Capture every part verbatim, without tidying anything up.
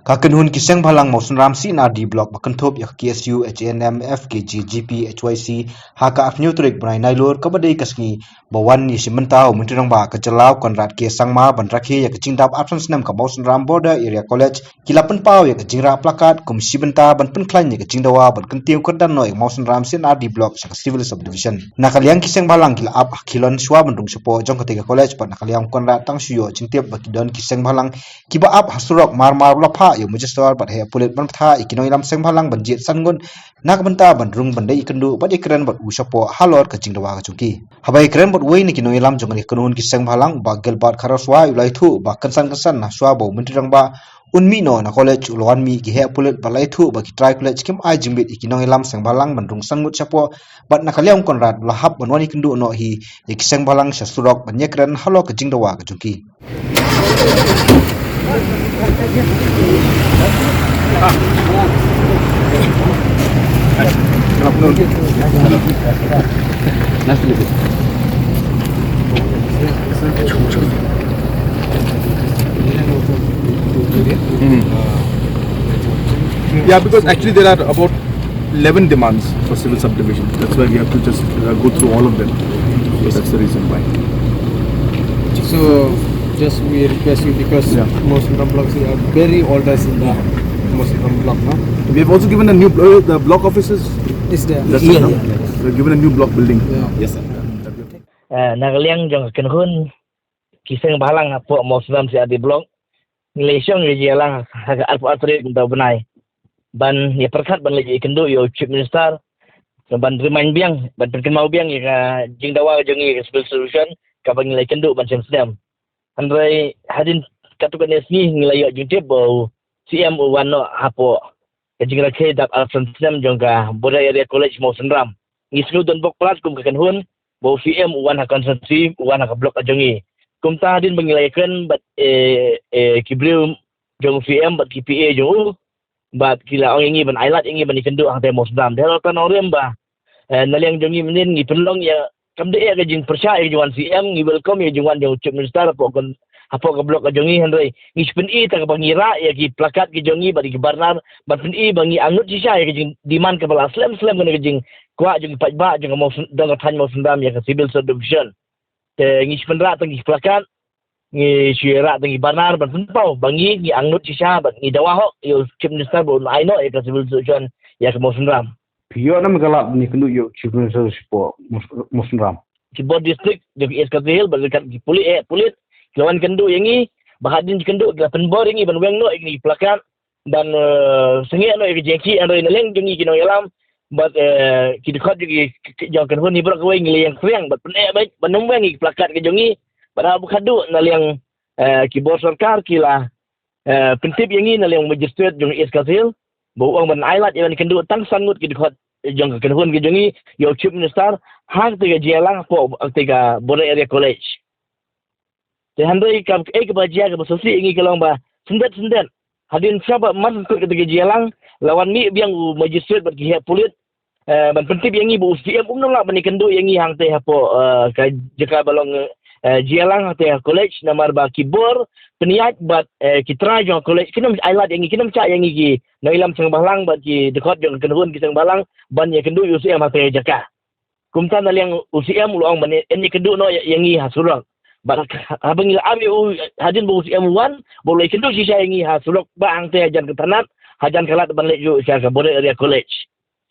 Ka kynhun ki seng bhalang Mawsynram C and R D Block ba kynthup ïa ka K S U, H A N M, F K J, G P, H Y C ha ka arphew tarik bnai Nailur kaba dei ka sngi ba wan ïa shim bynta u Myntri Rangbah ka jylla u Conrad K Sangma ban rakhe ïa ka jingdap arphew snem ka Mawsynram Border Area College, ki la pynpaw ïa ka jingrah plakat kum shi bynta ban pynkhlaiñ ïa ka jingdawa ban kyntiew kyrdan noh ïa ka Mawsynram C and R D Block sha ka Civil Subdivision. Na ka liang ki seng bhalang ki la ap ha khilon shuwa ban rung shapoh jong katei ka college, bad na ka liang u Conrad tang shu ïoh jingtip ba ki don ki seng bhalang kiba ap ha surok marmar, u la phah ïa u Magistrate bad heh pulit ban bthah ïa ki nongïalam seng bhalang ban jied san ngut na ka bynta ban rung ban leit ïakynduh bad ïakren bad u shapoh halor ka jingdawa ka jong ki. Haba ïakren bad uwei na ki nongïalam jong ka kynhun ki seng bhalang, u Bah Gilbert Kharaswai, u la ïathuh ba kynsan kynsan na shuwa ba u Myntri Rangbah un mih noh na college, u la wan mih ki heh pulit bad la ïathuh ba ki trai college kim ai jingbit ïa ki nongïalam seng bhalang ban rung san ngut shapoh, bad na ka liang u Conrad u la hap ban wan ïakynduh noh hi ïa ki seng bhalang sha surok ban ïakren halor ka jingdawa ka jong ki. Yeah, because actually there are about eleven demands for civil subdivision. That's why we have to just uh, go through all of them. So that's the reason why. So just we request you because Yeah. Mawsynram blocks are very oldest in the Mawsynram block, no? We have also given a new blo- the block offices. Is there? That's Yeah, it, no? yeah. We've given a new block building. Yeah. Yes, sir. Uh, na ka liang jong ka kynhun ki seng bhalang hapoh Mawsynram C R D Block, ngi la shong ïa ka jingïalang ha ka arphew ar tarik mynta u bnai ban ïa pyrkhat ban leit ïakynduh ïa u Chief Minister, ban remind biang, ban pynkynmaw biang ïa ka jingdawa ka jong ngi ïa ka Civil Subdivision kaba ngi la ïakynduh ban shem snem. Hynrei hadien katto katne sngi ngi la ïoh jingtip ba u C M u wan noh hapoh ka jingrakhe dap arphew snem jong ka Border Area College Mawsynram. Ngi sngew donbok palat kum ka kynhun ba u C M u wan ha constituency, u wan ha ka block ka jong ngi. Kumta hadien ba ngi la ïakren bad eh, eh, ki briew jong u C M bad ki P A jong u, bad ki la ong ïa ngi ban ailad ïa ngi ban ïakynduh hangtei Mawsynram. Dei halor kata nongrim ba eh, na liang jong ngi mynnin ngi pynlong ïa, kam dei ïa ka jingpyrshah ïa ka jingwan C M, ngi welcome ïa ka jingwan jong u Chief Minister hapoh ka, hapoh ka block ka jong ngi, hynrei ngi shu pyni tang ba ngi rah ïa ki plakat ki jong ngi bad ïa ki banner ban pyni ba ngi angnud shisha ïa ka jingdemand kaba la slem slem kane ka jingkwah jong ki paidbah jong ka Mawsyn-, jong ka thaiñ Mawsynram ïa ka Civil Subdivision. Te ngi shu pynrah tang ki plakat, ngi shu ïa rah tang ki banner ban pynpaw ba ngi, ngi angnud shisha bad ngi dawa hok ïa u Chief Minister ba un ai noh ïa ka Civil Subdivision ïa ka Mawsynram. Phi ïoh nam ka lad ban ïakynduh ïa u Chief Minister shapoh Maws-, Mawsynram? Ki bor district jong ka East Khasi Hills bad ki pulit, eh, pulit ki la wan kynduh ïa ngi, ba hadien kynduh ki la pynbor ïa ngi ban weng noh ïa ki plakat ban eh, sangeh noh ïa ka jingïakhih, hynrei na liang jong ngi ki nongïalam bad eh, ki dkhot jong ki, ki, ki jong ka kynhun hi baroh kawei ngi la ïeng kriang bad pyneh beit ban ym weng ïa ki plakat ki jong ngi. Bad haba khadduh na liang eh, ki bor sorkar ki la eh, pyntip ïa ngi na liang u Magistrate jong East Khasi Hills ba u ong ban ailad ïa ban kynduh tang san ngut ki dkhot jong ka kynhun ki jong ngi ïa u Chief Minister ha katei ka jingïalang hapoh katei ka Border Area College. Te hynrei ka, eh, kaba jia kaba sngewsih ïa ngi ka long ba syndet syndet hadien sha ba mar kut katei ka jingïalang la wan mih biang u Magistrate bad ki heh pulit eh, ban pyntip ïa ngi ba u C M um nang lah ban ïakynduh ïa ngi hangtei hapoh eh, ka jaka ba long eh, jingïalang hangtei ha college, namar ba ki bor pynïaid bad eh, ki trai jong ka college kin ym ailad ïa ngi, kin ym shah ïa ngi ki nongïalam seng bhalang bad ki dkhot jong ka kynhun ki seng bhalang ban ïakynduh ïa u C M hangtei ha jaka. Kumta na liang u C M u la ong ban ïakynduh noh ïa, ïa ngi ha surok. Bad ha, haba ngi la ap ïa u hadien ba u C M u wan, ba u la ïakynduh shisha ïa ngi ha surok ba hangtei hajan ka thanat, hajan ka lad ban leit ruh sha ka Border Area College.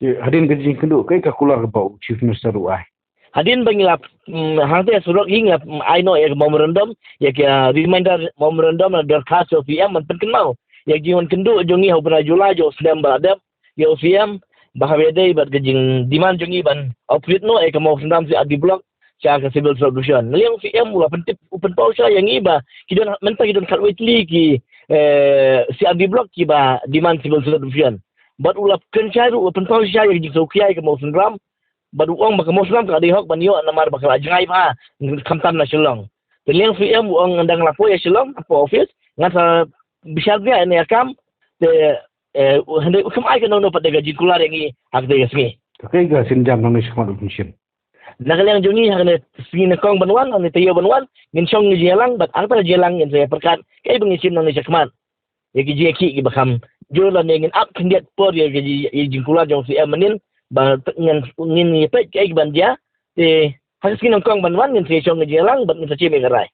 Te hadien ka jingkynduh, kaei ka kular kaba u Chief Minister u ai? Hadien ba ngi la, mm, hangtei ha surok hi ngi la, mm, ai noh ïa ka memorandum, ïa ka reminder memorandum, la dorkhas ïa u C M ban pynkynmaw ïa ka jingwan kynduh jong ngi ha u bnai July jong u snem ba la dep ïa u C M, ba haba ïadei bad ka jingdemand jong ngi ban upgrade noh ïa ka Mawsynram C R D Block sha ka Civil Subdivision. Na liang u C M u la pyntip, u pynpaw shisha ïa ngi ba ki don, mynta ki don khatwei tylli ki eh, C R D Block kiba demand Civil Subdivision. Bad u la kren shai ruh, u la pynpaw shisha ïa ka jingsngewkhia ïa ka Mawsynram. Bad u ong ba ka Mawsynram ka la dei hok ban ïoh namar ba ka la jngai bha khamtam na Shillong. Te liang C M u ong ngan dang la poi ïa Shillong hapoh office, ngan sa bishar bniah ïa kane ka kam. Te eh, hynrei u khlem ai kano kano pat de ka jingkular ïa ngi ha katei ka sngi. Te kaei ka sienjam nangne shakhmat u pynshim? Na ka liang jong ngi ha kane ka sngi nyngkong ban wan, ha kane ka taïew ban wan, ngin shong ngi jingïalang bad ha kata ka jingïalang ngin sa ïa pyrkhat kaei ba ngin shim nangne shakhmat. ïa ki jingïakhih kiba kham jur lane ngin ap khyndiat por ïa ki jingkular jong C M mynnin ba ngin, ngin ïa peit kaei kaban jia. Te ha ka sngi nyngkong ban wan ngin sa ïa shong ka jingïalang bad ngin sa shim ïa ka rai.